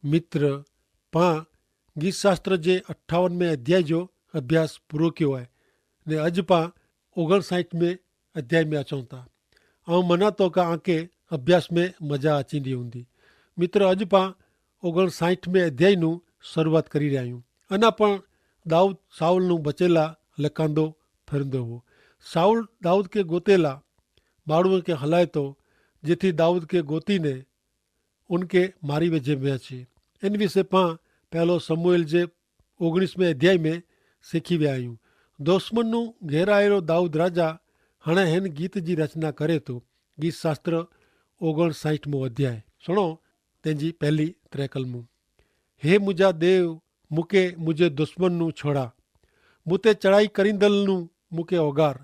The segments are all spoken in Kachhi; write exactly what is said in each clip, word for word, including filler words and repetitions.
મિત્ર, પાં ગીતશાસ્ત્ર જે અઠ્ઠાવન મેં અધ્યાય જો અભ્યાસ પૂરો કયો હૈ, ને અજ પાં ઓગણસાઈઠ મેં અધ્યાય મેં અચોતા. આઉં મનાતો કા આંકે અભ્યાસ મેં મજા અચીંદી હુન્દી. મિત્ર, અજ પાં ઓગણસાઈઠ મેં અધ્યાય નું શરૂઆત કરી રહ્યા હૈં. અના પણ દાઉદ સાઉલ નું બચેલા લકાંદો ફેરંદો હો. સાઉલ દાઉદ કે ગોતેલા માણું કે હલાયતો, જેથી દાઉદ કે ગોતી ને ઉનકે મારી વજે મેં છે. એન વિશે પાં પહેલો સમૂએલ જે ઓગણીસ મેં અધ્યાય મેં શીખી વ્યા આયું. દુશ્મન નું ઘેરાયેલો દાઉદ રાજા હણે હેન ગીત જી રચના કરે તો. ગીત શાસ્ત્ર ઓગણસાઈઠ મો અધ્યાય સુણો. તેની પહેલી ત્રેકલ મું. હે મુજા દેવ, મુકે મુજે દુશ્મન નું છોડા. મુતે ચડાઈ કરીંદલ નું મુકે ઓગાર.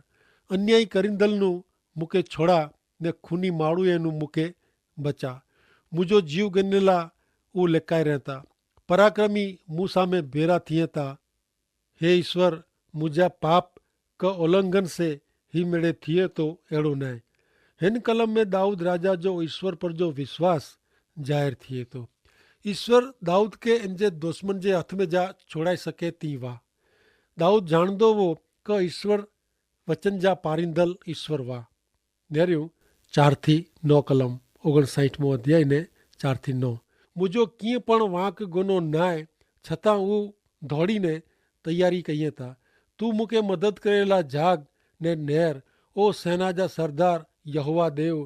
અન્યાયી કરીંદલ નું મુકે છોડા, ને ખૂની માળુએ નું મુકે બચા. મુજો જીવ ગનેલા ઉં લેકાઈ રહેતા. પરાક્રમી મુસામે ભેરા થિયેતા. હે ઈસ્વર, મુજા પાપ ક ઉલ્લંઘન સે હી મેડે થિયેતો એડો નાય. હેન કલમ મેં દાઉદ રાજા જો ઈસ્વર પર જો વિશ્વાસ જાહેર થિયેતો. ઈસ્વર દાઉદ કે એન જે દુશ્મન જે હથ મેં જા છોડાઈ સકે તી વા. દાઉદ જાણદો વો ક ઈસ્વર વચન જા પારિંદલ ઈસ્વર વા. નેર્યું ચાર થી નવ કલમ, ઓગણસાઈઠ મો અધ્યાય ને ચાર થી નવ. મુજો કિંપણ વાંક ગોનો નાય, છતાં ઉં ધોડીને તૈયારી કહિએ તા. તું મુકે મદદ કરેલા જાગ ને નેર. ઓ સેના જા સરદાર યહોવા દેવ,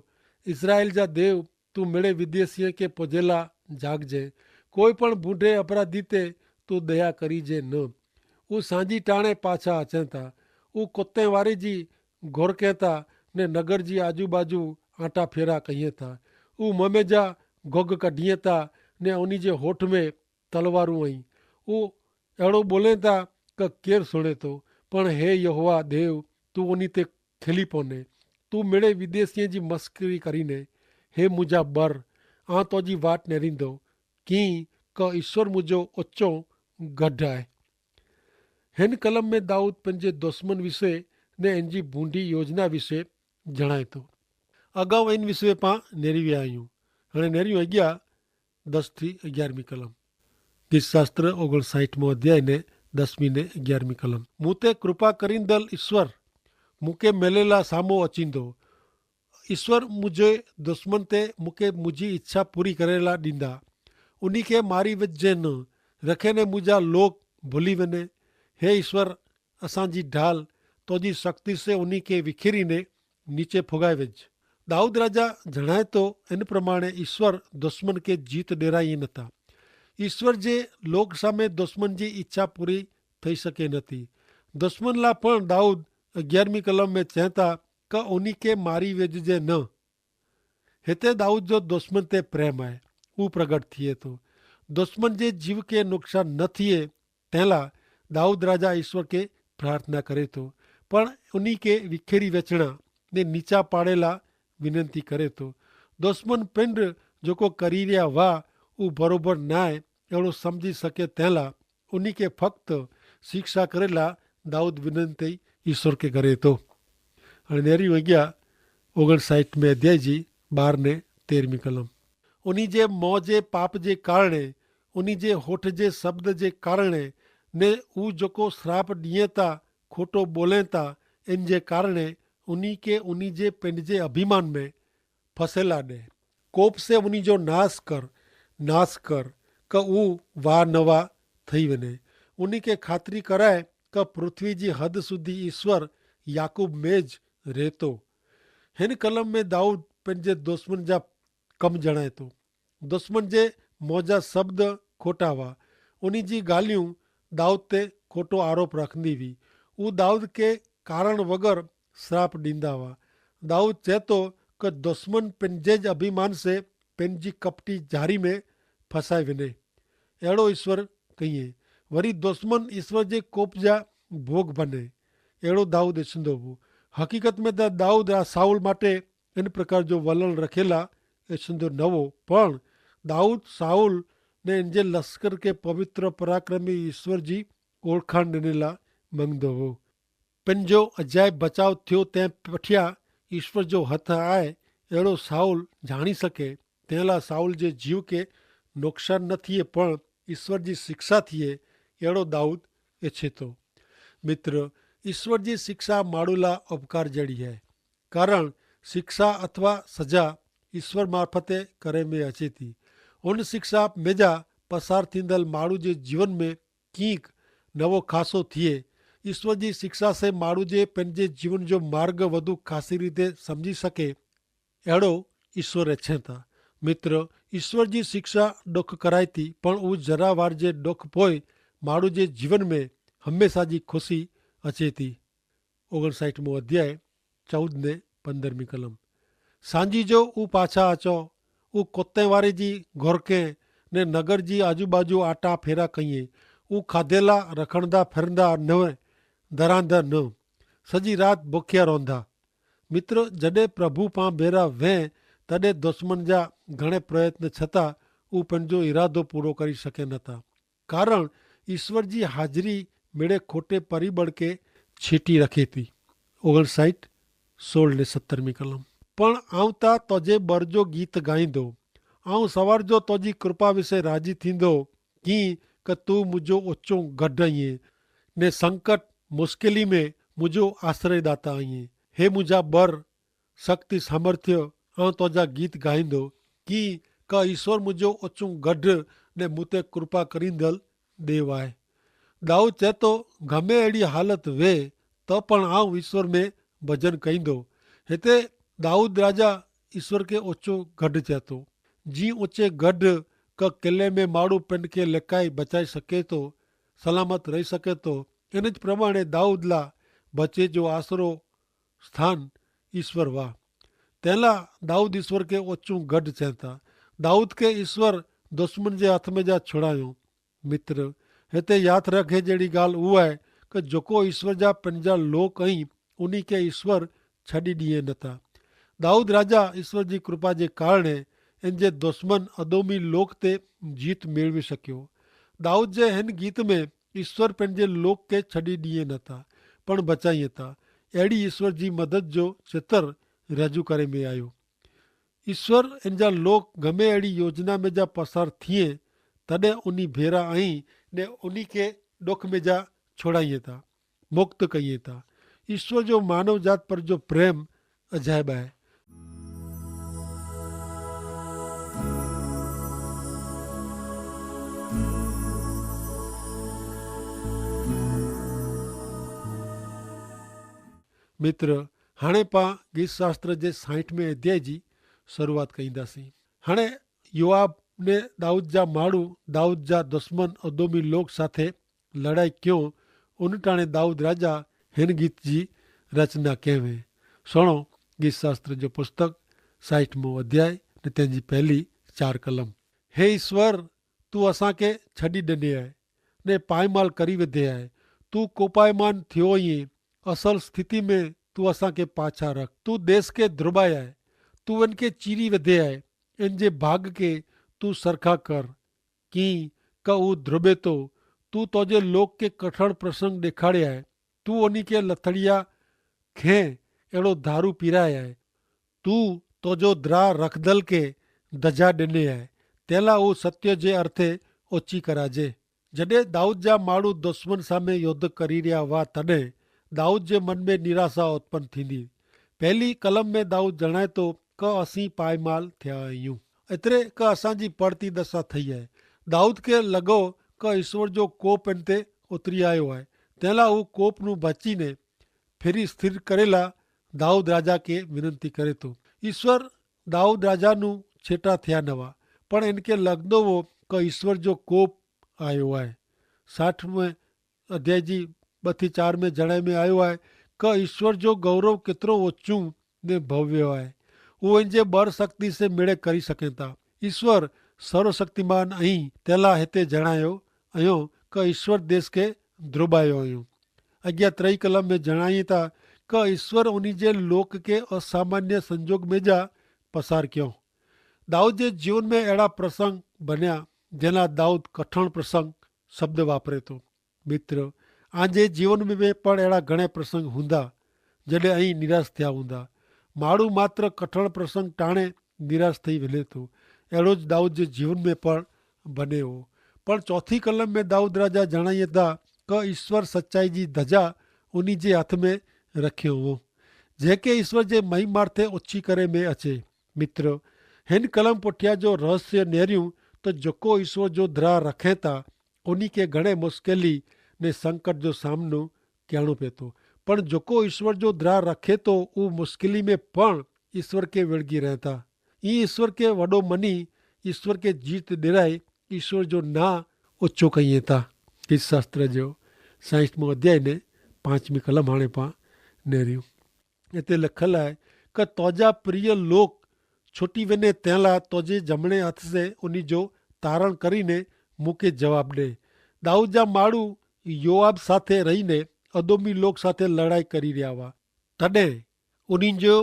ઇઝરાયેલ જા દેવ, તું મેળે વિદેશીએ કે પજેલા જાગ જે. કોઈ પણ ભૂંડે અપરાધી તે તું દયા કરી જે ન. ઉં સાંજી ટાણે પાછા અચેતા. ઉં કોતે વારે જી ઘોર કહેતા ને નગર જી આજુબાજુ આંટા ફેરા કહિએ તા. ઉં મમે જા ગોગ કઢિયે તા ને ઉની જે હોઠ મેં તલવારૂ અહીં. ઉં એડો બોલે તા કે કેર સુણે તો. પણ હે યહોવા દેવ, તું ઉની તે ખેલી પોને. તું મેળે વિદેશીએ જી મસ્કરી કરીને, હે મુજા બર, આ તોજી વાટ નેરીંદો. કિંક ઈસ્વર મુજો ઓચ્ચો ગઢ આય. હેન કલમ મેં દાઉદ પંજે દુશ્મન વિશે ને એનજી ભૂંડી યોજના વિશે જણાયતો. અગાઉ એન વિશે પાં નેરવી આયું. હણે નેરવી અગિયા દસ થી અગિયારમી કલમ. ગીતશાસ્ત્ર ઓગણસાઈઠ મો અધ્યાય ને દસમી ને અગિયારમી કલમ. મુતે કૃપા કરીંદલ ઈસ્વર મુકે મેલેલા સામો અચીંદો. ઈસ્વર મુઝે દુશ્મન તે મુકે મુઝી ઇચ્છા પૂરી કરેલા દીંદા. ઉની કે મારી વજ્જે ન રખેને મુઝા લોક ભૂલી વેને. હે ઈસ્વર, અસાંજી ઢાલ તોજી શક્તિ સે ઉની કે વિખેરી ને નીચે ફોગાઈ વેજ. દાઉદ રાજા જણાયતો એન પ્રમાણે ઈસ્વર દુશ્મન કે જીત ડેરાઈ ન તા. ઈસ્વર જે લોક સામે દુશ્મન જી ઇચ્છા પૂરી થઈ શકે નથી. દુશ્મન લા પણ દાઉદ અગિયારમી કલમ મેં ચેંતા કે ઉની કે મારી વેજ જે ન. હેતા દાઉદ જો દુશ્મન તે પ્રેમ આય ઉપ્રગટ થિયે તો દુશ્મન જે જીવ કે નુકસાન ન થિયે. તેલા દાઉદ રાજા ઈસ્વર કે પ્રાર્થના કરે તો પણ ઉની કે વિખેરી વેચણા ને નીચા પાડેલા વિનંતી કરે તો. દુશ્મન પિંડ જોકો કરી રહ્યા વા ઉં ભરોબર નાય એડો સમઝી શકે તેલા ઉની કે ફક્ત શિક્ષા કરેલા દાઉદ વિનંતી ઈસ્વર કે કરે તો. અને નેરી વગ્યા ઓગણસાઈઠ મેં અધ્યાય જી બાર ને તેરમી કલમ. ઉની જે મોં જે પાપ જે કારણે ઉની જે હોઠ જે શબ્દ જે કારણે ને ઉં જોકો શ્રાપ દિયે તા ખોટો બોલે તા એન જે કારણે ઉની કે ઉની જે પેંડ જે અભિમાન મેં ફસેલા દે. કોપ સે ઉની જો નાસ કર, નાસ કર કે ઉં વા નવા થઈ વેને. ઉની કે ખાતરી કરાય કે પૃથ્વી જી હદ સુધી ઈસ્વર યાકૂબ મેં જ રહેતો. હેન કલમ મેં દાઉદ પેનજે દુશ્મન જા કમ જણાયતો. દુશ્મન જે મોજા શબ્દ ખોટા વા ઉની જી ગાલિયું દાઉદ તે ખોટો આરોપ રાખંદી વી. ઉં દાઉદ કે કારણ વગર શ્રાપ દીંદા વા. દાઉદ ચેતો કે દુશ્મન પેનજે જ અભિમાન સે પેનજી કપટી જારી મેં ફસાઈ વેને. એડો ઈસ્વર કહિયે. વરી દુશ્મન ઈસ્વર જે કોપ જા ભોગ ભને. એડો દાઉદ એછંદો વો. હકીકત મેં તા દાઉદ આ સાઉલ માટે એન પ્રકાર જો વલણ રખેલા એછંદો નવો. પણ દાઉદ સાઉલ ને એન જે લશ્કર કે પવિત્ર પરાક્રમી ઈસ્વર જી ઓળખાણ ડેનેલા મંગદો વો. પેનજો અજાયબ બચાવ થ્યો તે પઠ્યા ઈસ્વર જો હત આય એડો સાઉલ જાણી સકે. તેલા સાઉલ જે જીવ કે નોકસાન ન થિયે પણ ઈસ્વર જી શિક્ષા થિયે, એડો દાઉદ એછે તો. મિત્ર, ઈસ્વર જી શિક્ષા માડૂલા અપકાર જેડી હૈ. કારણ શિક્ષા અથવા સજા ઈસ્વર મારફતે કરે મેં અચેતી. ઉન શિક્ષા મેજા પસાર થીંદલ માડૂ જે જીવન મેં કિંક નવો ખાસો થિયે. ઈસ્વર જી શિક્ષા સે માડૂ જે પેનજે જીવન જો માર્ગ વધુ ખાસી રીતે સમઝી શકે એડો ઈસ્વર એછેતા. મિત્ર, ઈસ્વર જી શિક્ષા ડોખ કરાયતી પણ ઉ જરાવાર જે ડોખ પોય માડૂ જે જીવન મેં હમેંશા જી ખુશી અચેતી. ઓગણસાઈઠ મો અધ્યાય ચૌદ ને પંદરમી કલમ. સાંજી જો ઉપાછા આચો ઉકોતે વારે જી ઘોરકે ને નગર જી આજુબાજુ આટા ફેરા કહિએ. ઉખાધેલા રખણદા ફેરંદા નવે દરાંધા ન સજી રાત ભોખ્યા રોંધા. મિત્ર, જડે પ્રભુ પાં ભેરા વહેં તદે દુશ્મન જા ઘણે પ્રયત્ન છતાં ઉપને જો ઇરાદો પૂરો કરી શકે નતા. કારણ ઈસ્વર જી હાજરી મેળે ખોટે પરિબળ કે છીટી રખેતી. ઓગણસાઈઠ સોળ ને સત્તરમી કલમ. પણ આવતા તોજે બરજો ગીત ગાઈંદો, આવ સવાર જો તોજી કૃપા વિશે રાજી થીંદો. કિંક તું મુજો ઓચો ગઢ અઇયે ને સંકટ મુશ્કેલી મેં મુજો આશ્રય દાતા અઇયે. હે મુજા બર શક્તિ સામર્થ્ય, આવ તોજા ગીત ગાઈંદો. કિંક ઈસ્વર મુજો ઓચો ગઢ ને મુતે કૃપા કરીંદલ દેવાય. દાઉદ ચેતો, ગમે એડી હાલત વે તો પણ આવ ઈસ્વર મેં ભજન કઈંદો. હેતે દાઉદ રાજા ઈસ્વર કે ઓચો ગઢ ચેતો. જી ઓચે ગઢ કે કિલ્લે મેં માડૂ પેનકે લેકાઈ બચાઈ શકેતો, સલામત રહી શકેતો. એન જ પ્રમાણે દાઉદલા બચે જો આશરો સ્થાન ઈસ્વર વાહ. તેલા દાઉદ ઈસ્વર કે ઓચો ગઢ ચેતા. દાઉદ કે ઈસ્વર દુશ્મન જે હાથ મેં જા છોડાયો. મિત્ર, હેતા યાદ રાખે જેડી ગાલ ઉવાય કે જોકો ઈસ્વર જા પન જા લોક અહીં ઉની કે ઈસ્વર છડી દિયે નતા. દાઉદ રાજા ઈસ્વર જી કૃપા જે કારણે એન જે દુશ્મન અદોમી લોક તે જીત મેળવી શક્યો. દાઉદ જે હેન ગીત મેં ઈસ્વર પન જે લોક કે છડી દિયે નતા પણ બચાઈ હતા. એડી ઈસ્વર જી મદદ જો ચિત્ર રજૂ કરે મેં આયો. ઈસ્વર એન જા લોક ગમે એડી યોજના મેં જા પસાર થિયે તદે ઉની ભેરા અહીં ને ઉની કે ડોખ મેં જા છોડાઈ થા, મુક્ત કઈ થા. ઈસ્વર જો માનવજાત પર જો પ્રેમ અજાયબ આય. મિત્ર, હાણે પાં ગીતશાસ્ત્ર જે સાઈઠ મેં અધ્યાય જી શરૂઆત કઈંદા સી. હાણે યોઆબ ને દાઉદ જા માણૂ દાઉદ જા દુશ્મન અદોમી લોક સાથે લડાઈ ક્યો. ઉન ટાણે દાઉદ રાજા હેન ગીત જી રચના કહેવે. સુણો, ગીતશાસ્ત્ર જો પુસ્તક સાઈઠ મો અધ્યાય ને તેની પહેલી ચાર કલમ. હે ઈસ્વર, તું અસાંકે છડી દને આય ને પાયમાલ કરી વધે આય. તું કોપાયમાન થયો યે. અસલ સ્થિતિ મેં તું અસાંકે પાછા રખ. તું દેશ કે ધ્રુબાય આય. તું એનકે ચીરી વધે આય. એન જે ભાગ કે તું સરખા કર. કિંક ઉં ધ્રુબે તો તું તોજે લોક કે કઠણ પ્રસંગ દેખાડે આય. તું ઓની કે લથડિયા ખેં એડો ધારૂ પીરાય આય. તું તોજો દ્રા રખદલ કે દજા ડેને આય. તેલા ઉં સત્ય જે અર્થે ઓચી કરાજે. જડે દાઉદ જા માડૂ દુશ્મન સામે યોદ્ધ કરી રહ્યા વા તદે દાઉદ જે મન મેં નિરાશા ઉત્પન થીની. પહેલી કલમ મેં દાઉદ જણાયતો કે અસી પાયમાલ થયા અહ્યું, એતરે કે અસાંજી પડતી દશા થઈ આય. દાઉદ કે લગો કે ઈસ્વર જો કોપ એન તે ઉતરી આયો આય. તેલા ઉં કોપનું બચીને ફેરી સ્થિર કરેલા દાઉદ રાજા કે વિનંતી કરે તો ઈસ્વર દાઉદ રાજાનું છેટા થયા નવા. પણ એન કે લગદો વો કે ઈસ્વર જો કોપ આયો આય. સાઠ મેં અધ્યાય જી બથી ચાર મેં જણાય મેં આયો આય કે ઈસ્વર જો ગૌરવ કેતરો ઓછું ને ભવ્ય આય. ઉં એન જે બર શક્તિ સે મેળે કરી શકેતા. ઈસ્વર સર્વશક્તિમાન અહીં તેલા હેતે જણાયો અયો કે ઈસ્વર દેશ કે ધ્રુબાયો અયો. અગિયા ત્રય કલમ મેં જણાયે તા કે ઈસ્વર ઉની જે લોક કે અસામાન્ય સંજોગ મેં જા પસાર ક્યો. દાઉદ જે જીવન મેં એડા પ્રસંગ બન્યા જેના દાઉદ કઠણ પ્રસંગ શબ્દ વાપરે તો. મિત્ર, આજે જીવન મેં પણ એડા ઘણે પ્રસંગ હુંદા જેડે અહીં નિરાશ થયા હુંદા. માણું માત્ર કઠણ પ્રસંગ ટાણે નિરાશ થઈ વેલે તો એડો જ દાઉદ જે જીવન મેં પણ બને હો. પણ ચોથી કલમ મેં દાઉદ રાજા જણાયે થા કે ઈસ્વર સચ્ચાઈ જી ધજા ઉની જે હાથ મેં રખ્યો હો, જે કે ઈસ્વર જે મહિમાર થે ઓછી કરે મેં અછે. મિત્ર, હેન કલમ પોઠ્યા જો રહસ્ય નેર્યું તો જોકો ઈસ્વર જો ધ્રા રખે થા ઉની કે ઘણે મુશ્કેલી ને સંકટ જો સામનો કહેણો પેતો. પણ જોકો ઈસ્વર જો ધ્રા રખે તો ઉ મુશ્કેલી મેં પણ ઈસ્વર કે વેળગી રહેતા. ઈ ઈસ્વર કે વડો મની ઈસ્વર કે જીત ડેરાઈ ઈસ્વર જો ના ઓછો કહિયે તા. કિસ શાસ્ત્ર જો સાઈઠ મો અધ્યાય ને પાંચમી કલમ હાણે પા નેર્યું. એતે લખલ આય કે તોજા પ્રિય લોક છોટી વેને તેલા તોજે જમણે હાથ સે ઉની જો તારણ કરીને મુકે જવાબ દે. દાઉદ જા માડૂ યોઆબ સાથે રહીને અદોમી લોક સાથે લડાઈ કરી રહ્યા વા. તદે ઉની જો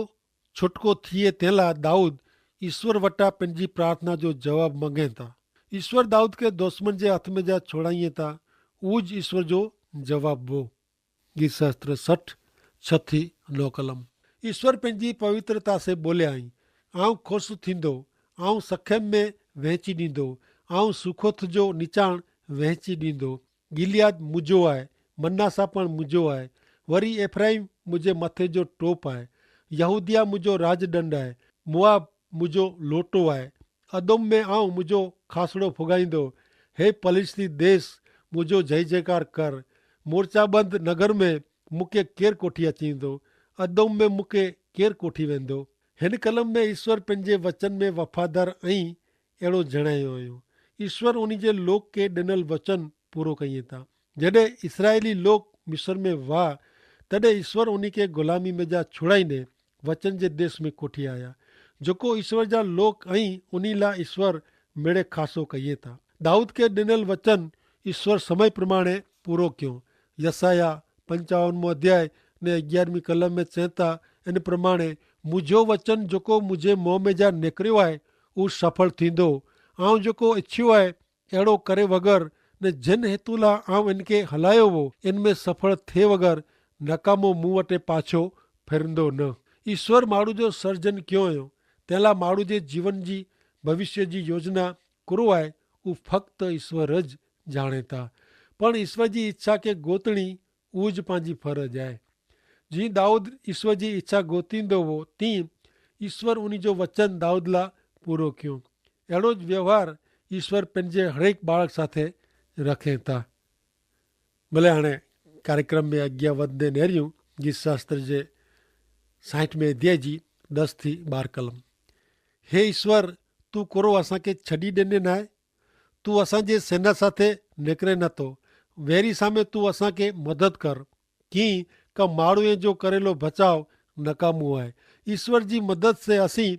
છોટકો થિયે તેલા દાઉદ ઈસ્વર વટા પનજી પ્રાર્થના જો જવાબ મંગે તા. ઈસ્વર દાઉદ કે દુશ્મન જે હાથ મેં જા છોડાઈ તા ઉજ ઈસ્વર જો જવાબ વો. ગીત શાસ્ત્ર સઠ છ થી નવ કલમ. ઈસ્વર પનજી પવિત્રતા સે બોલે આઈ, આઉં ખુશ થીંદો, આઉં સખેમ મેં વહેંચી દીંદો, આઉં સુખોથ જો નિચાણ વહેંચી દીંદો. ગિલિયાદ મુજો આય, મનાસા પણ મુજો આય, વરી એફ્રાઈમ મુજે મતે જો ટોપ આય, યહૂદિયા મુજો રાજદંડ આય, મોઆબ મુજો લોટો આય. અદોમ મેં આઉં મુજો ખાસડો ફુગાઈંદો. હે પલિસ્તી દેશ, મુજો જય જયકાર કર. મોરચાબંધ નગર મેં મુકે કેર કોઠી અચીંદો? અદોમ મેં મુકે કેર કોઠી વેંદો? હેન કલમ મેં ઈસ્વર પનજે વચન મેં વફાદર અહીં એડો જણાયો અયો. ઈસ્વર ઉની જે લોક કે ડેનલ વચન પૂરો કહિયે તા. જડે ઇસરાયેલી લોક મિસર મેં વાહ, તદે ઇશ્વર ઉની કે ગુલામી મેં જા છુડાઈ ને વચન જે દેશ મેં કોઠી આયા. જોકો ઇશ્વર જા લોક અહીં ઉની લા ઇશ્વર મેડે ખાસો કહિયે તા. દાઉદ કે દેનેલ વચન ઇશ્વર સમય પ્રમાણે પૂરો ક્યો. યસાયાહ પંચાવન મો અધ્યાય ને અગિયારમી કલમ મેં ચેંતા, એન પ્રમાણે મુઝો વચન જોકો મુઝે મોં મેં જા નેકર્યો આય ઉસ સફળ થીંદો. આઉં જોકો ઇચ્છ્યો આય એડો કરે વગર ને જેન હેતુલા આઉં એનકે હલાયો વો એન મેં સફળ થે વગર નકામો મુવટે પાછો ફેરંદો ન. ઇશ્વર માડૂ જો સર્જન ક્યો અયો તેલા માડૂ જે જીવન જી ભવિષ્ય જી યોજના કુરો આય ઉ ફક્ત ઇશ્વર જ જાણે તા. પણ ઇશ્વર જી ઇચ્છા કે ગોતણી ઉજ પાંજી ફરજ આય. જી દાઉદ ઇશ્વર જી ઇચ્છા ગોતી દો વો તી ઇશ્વર ઉની જો વચન દાઉદલા પૂરો ક્યો. એડો જ વ્યવહાર ઇશ્વર પેનજે હરેક બાળક સાથે રખે તા. ભલે હણે કાર્યક્રમ મેં અજ્ઞાવંદે નેર્યું ગીત શાસ્ત્ર જે સાઈઠ મેં અધ્યાય જી દસ થી બાર કલમ. હે ઇશ્વર, તું કોરો અસાંકે છડી દેને નાય? તું અસાંજે સેના સાથે નેકરે નતો. વેરી સામે તું અસાંકે મદદ કર. કિંક માણૂએ જો કરેલો ભચાવ નકામું આય. ઇશ્વર જી મદદ સે અસી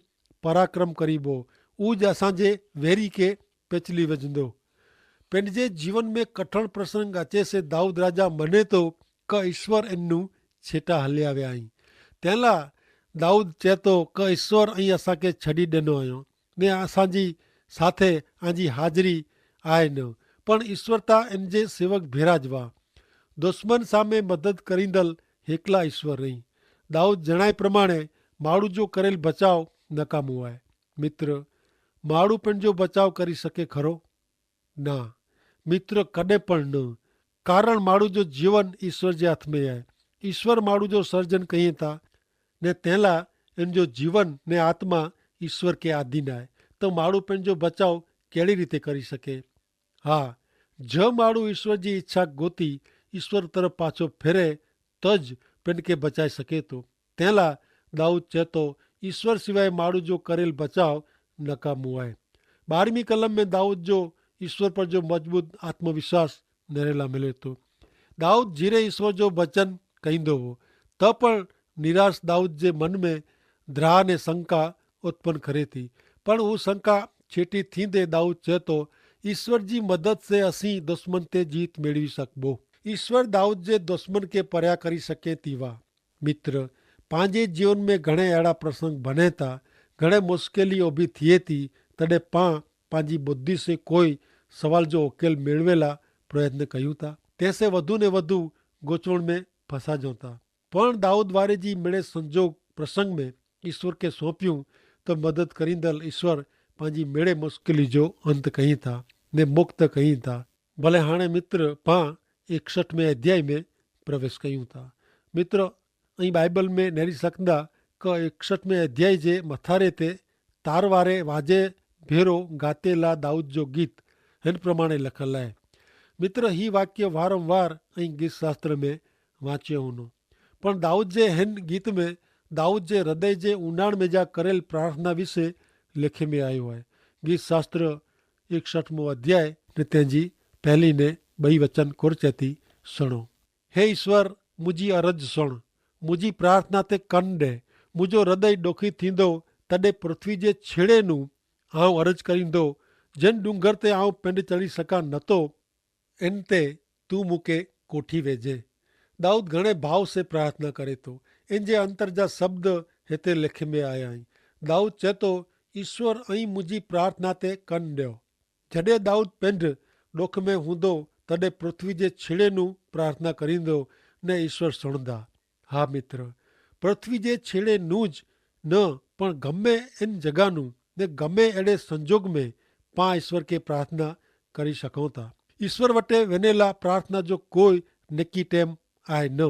પરાક્રમ કરીબો. ઉજ અસાંજે વેરી કે પેચલી વજંદો. પેનજે જીવન મેં કઠણ પ્રસંગ અચે સે દાઉદ રાજા મને તો કે ઇશ્વર એનનું છેટા હલ્યાવ્યા અહીં. તેલા દાઉદ ચેતો કે ઇશ્વર અહીં અસાંકે છડી દેનો અયો ને અસાંજી સાથે આંજી હાજરી આય ન. પણ ઇશ્વર તા એનજે સેવક ભેરા જવા દુશ્મન સામે મદદ કરીંદલ હેકલા ઇશ્વર રહી. દાઉદ જણાય પ્રમાણે માડૂ જો કરેલ બચાવ નકામું આય. મિત્ર, માડૂ પણ જો બચાવ કરી શકે ખરો? ના મિત્ર, કદે પણ ન. કારણ માડૂ જો જીવન ઇશ્વર જે હાથ મેં આય. ઇશ્વર માડૂ જો સર્જન કહિયે તા ને તેલા એન જો જીવન ને આત્મા ઇશ્વર કે આધીન આય. તો માડૂ પણ જો બચાવ કેડી રીતે કરી શકે? હા, જ માડૂ ઇશ્વર જી ઇચ્છા ગોતી ઇશ્વર તરફ પાછો ફેરે તજ પેનકે બચાઈ શકે તો. તેલા દાઉદ ચેતો ઇશ્વર સિવાય માડૂ જો કરેલ બચાવ નકામું આય. બારમી કલમ મેં દાઉદ જો ઇશ્વર પર જો મજબૂત આત્મવિશ્વાસ નરેલા મેલે તો. દાઉદ જીરે ઇશ્વર જો વચન કઈંદો હો તો પણ નિરાશ દાઉદ જે મન મેં દ્રાહ ને શંકા ઉત્પન કરે થી. પણ ઉસ શંકા છેટી થી દે દાઉદ ચેતો ઇશ્વર જી મદદ સે અસી દુશ્મન તે જીત મેળવી સકબો. ઇશ્વર દાઉદ જે દુશ્મન કે પર્યા કરી શકે તી વા. મિત્ર, પાંજે જીવન મેં ઘણે એડા પ્રસંગ ભને તા ઘણે મુશ્કેલી ઉભી થિયે તી તદે પાં પાંજી બુદ્ધિ સે કોઈ સવાલ જો ઉકેલ મેળવેલા પ્રયત્ન કહ્યું તા તેસે વધુ ને વધુ ગોચવણ મેં ફસાજો તા. પણ દાઉદ વારે જી મેળે સંજોગ પ્રસંગ મેં ઇશ્વર કે સોંપ્યું તો મદદ કરીંદલ ઇશ્વર પાંજી મેળે મુશ્કેલી જો અંત કહીં તા. ને મુક્ત કહીં તા. ભલે હાણે મિત્ર પાં એકસઠ મેં અધ્યાય મેં પ્રવેશ કહ્યું તા. મિત્ર, અહીં બાઈબલ મેં નેરી સકતા કે એકસઠ મેં અધ્યાય જે મથારે તે તારવારે વાજે ભેરો ગાતેલા દાઉદ જો ગીત હેન પ્રમાણે લખેલા હૈ. મિત્ર, હી વાક્ય વારંવાર અહીં ગીતશાસ્ત્ર મેં વાંચ્યો હુનો. પણ દાઉદ જે હેન ગીત મેં દાઉદ જે હૃદય જે ઉનાણ મેં જા કરેલ પ્રાર્થના વિશે લેખે મેં આયો હૈ. ગીતશાસ્ત્ર એકસઠ મો અધ્યાય ને તેની પહેલી ને બઈ વચન કોરચેતી સણો. હે ઈસ્વર, મુઝે અરજ સણ, મુઝે પ્રાર્થના તે કન દે. મુઝો હૃદય ડોખી થીંદો, તદે પૃથ્વી જે છેડેનું આઉં અરજ કરીંદો. જેન ડુંગર તે આઉં પેંડ ચડી સકા નતો, એન તે તું મુકે કોઠી વેજે. દાઉદ ઘણે ભાવ સે પ્રાર્થના કરે તો. એન જે અંતર જા શબ્દ હેતે લેખે મેં આયા હૈં. દાઉદ ચેતો, ઈસ્વર અહીં મુઝે પ્રાર્થના તે કન દ્યો. જડે દાઉદ પેંધ ડોખ મેં હુંદો, તદે પૃથ્વી જે છેડેનું પ્રાર્થના કરીંદો ને ઈસ્વર સુણદા. હા મિત્ર, પૃથ્વી જે છેડેનું જ ન, પણ ગમે એન જગાનું ને ગમે એડે સંજોગ મેં પાં ઈસ્વર કે પ્રાર્થના કરી શકોતા. ઈસ્વર વટે વેનેલા પ્રાર્થના જો કોઈ નેકી ટેમ આય ન,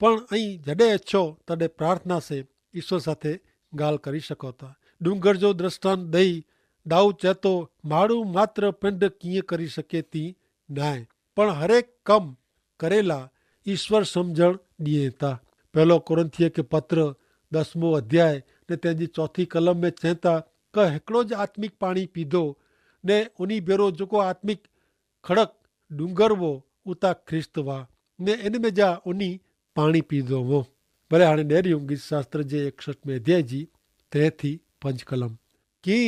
પણ અહીં જડે એચ્છો તદે પ્રાર્થના સે ઈસ્વર સાથે ગાલ કરી શકોતા. ડુંગર જો દ્રષ્ટાંત દઈ દાઉદ ચેતો, માડૂ માત્ર પેંધ કિંય કરી શકેતી નાય, પણ હરેક કમ કરેલા ઈસ્વર સમઝણ દિયે તા. પહેલો કોરિંથીય કે પત્ર દસમો અધ્યાય ને તેની ચોથી કલમ મેં ચેતા, કે હેકડો જ આત્મિક પાણી પીધો ને ઉની ભેરો જોકો આત્મિક ખડક ડુંગર વો ઉતા ખ્રિસ્ત વા ને એન મેં જા ઉની પાણી પીધો વો. ભલે હાણે નેરી ઉંગી શાસ્ત્ર જે એકસઠ મેં અધ્યાય જી ત્રે થી પંજ કલમ કિ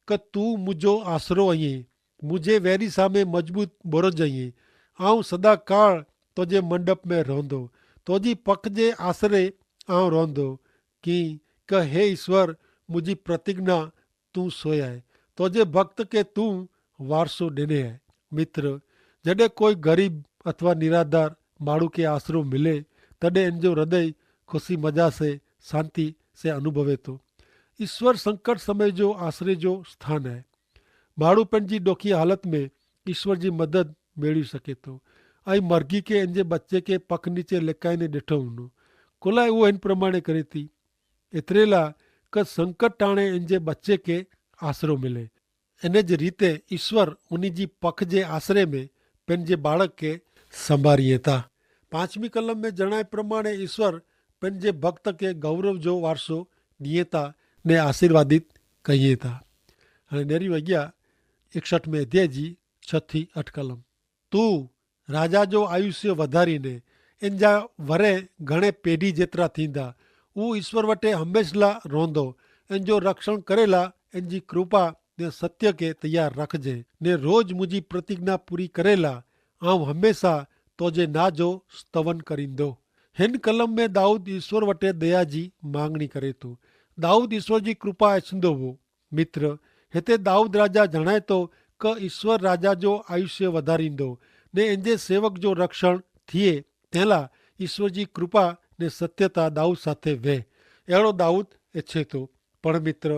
કે તું મુઝે આશરો અહીં, મુઝે વેરી સામે મજબૂત બોરજ અહીં. આઉં સદાકાળ તોજે મંડપ મેં રોંધો, તોજી પખ જે આશરે આઉં રોંધો. કિ કે હે ઈસ્વર, મુઝે પ્રતિજ્ઞા તું સોયાએ, તોજે ભક્ત કે તું વારસો દેને હૈ. મિત્ર, જડે કોઈ ગરીબ અથવા નિરાધાર માણૂ કે આશરો મિલે, તદે એનજો હૃદય ખુશી મજા સે શાંતિ સે અનુભવે તો. ઈસ્વર સંકટ સમય જો આશરે જો સ્થાન હૈ. માણૂ પન જી ડોખી હાલત મેં ઈસ્વર જી મદદ મેળવી શકે તો. અહીં મરગી કે એનજે બચ્ચે કે પખ નીચે લેકાઈ ને દેઠો હુનો. કોલાએ ઉહ એન પ્રમાણે કરે તી? એતરેલા કે સંકટ ટાણે એનજે બચ્ચે કે આશરો મિલે. એન જ રીતે ઈસ્વર ઉની જી પખ જે આશરે મેં પેન જે બાળક કે સંભારી તા. પાંચમી કલમ મેં જણાય પ્રમાણે ઈસ્વર પેન જે ભક્ત કે ગૌરવ જો વારસો નિયે તા ને આશીર્વાદિત કહિયે તા. અને નેરી વગ્યા એકસઠ મેં અધ્યાય જી છ થી અઠ કલમ. તું રાજા જો આયુષ્ય વધારી ને એન જા વરે ઘણે પેઢી જેતરા થીંદા. ઉં ઈસ્વર વટે હમેંશલા રોંધો. એન જો રક્ષણ કરેલા એન જી કૃપા ને સત્ય કે તૈયાર રાખજે, ને રોજ મુઝે પ્રતિજ્ઞા પૂરી કરેલા આઉં હમેંશા તોજે ના જો સ્તવન કરીંદો. હેન કલમ મેં દાઉદ ઈસ્વર વટે દયા જી માંગણી કરે તો. દાઉદ ઈસ્વર જી કૃપા એછંદો હો. મિત્ર, હેતા દાઉદ રાજા જણાયતો કે ઈસ્વર રાજા જો આયુષ્ય વધારીંદો ને એનજે સેવક જો રક્ષણ થિયે, તેલા ઈસ્વર જી કૃપા ને સત્યતા દાઉદ સાથે વહે. એડો દાઉદ એચ્છે તો. પણ મિત્ર,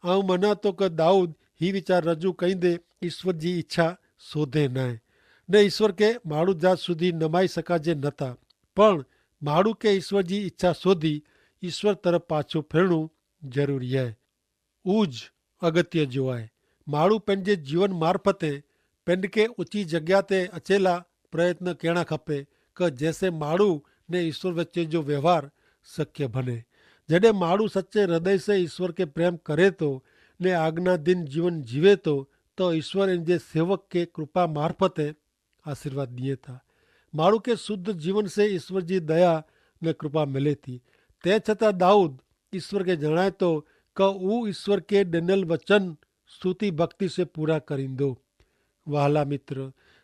આઉં મનાતો કે દાઉદ હી વિચાર રજૂ કઈંદે ઈસ્વર જી ઇચ્છા શોધે નાય, ને ઈસ્વર કે માણૂ જાત સુધી નમાઈ સકાજે નતા. પણ માણૂ કે ઈસ્વર જી ઇચ્છા શોધી ઈસ્વર તરફ પાછો ફેરણું જરૂરી હૈ. ઉજ અગત્ય જોવાય. માણૂ પેનજે જીવન મારફતે પેનકે ઉચી જગ્યા તે અચેલા પ્રયત્ન કહેણા ખપે, કે જેસે માણૂ ને ઈસ્વર વચ્ચે જો વ્યવહાર શક્ય ભને. જડે માણૂ સચ્ચે હૃદય સે ઈસ્વર કે પ્રેમ કરે તો ને આજ્ઞાધીન જીવન જીવે તો, તો ઈસ્વર એનજે સેવક કે કૃપા મારફતે આશીર્વાદ દિયે તા. માણૂ કે શુદ્ધ જીવન સે ઈસ્વર જી દયા ને કૃપા મિલે તી. તે છતાં દાઉદ ઈસ્વર કે જણાયતો કે ઉં ઈસ્વર કે ડેનલ વચન સ્તુતિ ભક્તિ સે પૂરા કરીંદો. વહાલા મિત્ર,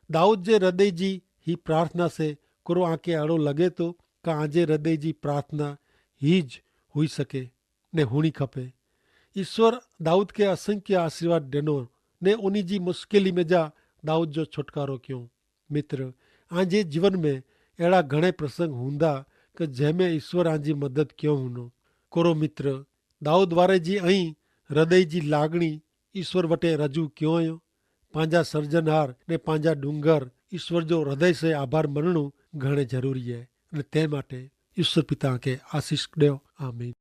દાઉદ જે હૃદય જી હી પ્રાર્થના સે કુરો આંકે આડો લગે તો? કા આજે હૃદય જી પ્રાર્થના હી જ હુઈ સકે ને હુણી ખપે? ઈસ્વર દાઉદ કે અસંખ્ય આશીર્વાદ ડેનો ને ઉની જી મુશ્કેલી મેં જા દાઉદ જો છુટકારો ક્યો. મિત્ર, આજે જીવન મેં એડા ઘણે પ્રસંગ હુંદા કે જેહ મેં ઈસ્વર આજી મદદ ક્યો હુનો. કોરો મિત્ર, દાઉદ વારે જી અહીં હૃદય જી લાગણી ઈસ્વર વટે રજૂ ક્યો અયો? પાંજા સર્જનહાર ને પાંજા ડુંગર ઈસ્વર જો હૃદય સે આભાર મનણું ઘણે જરૂરી હૈ. અને તે માટે ઈસ્વર પિતા કે આશીસ દેવ. આમીન.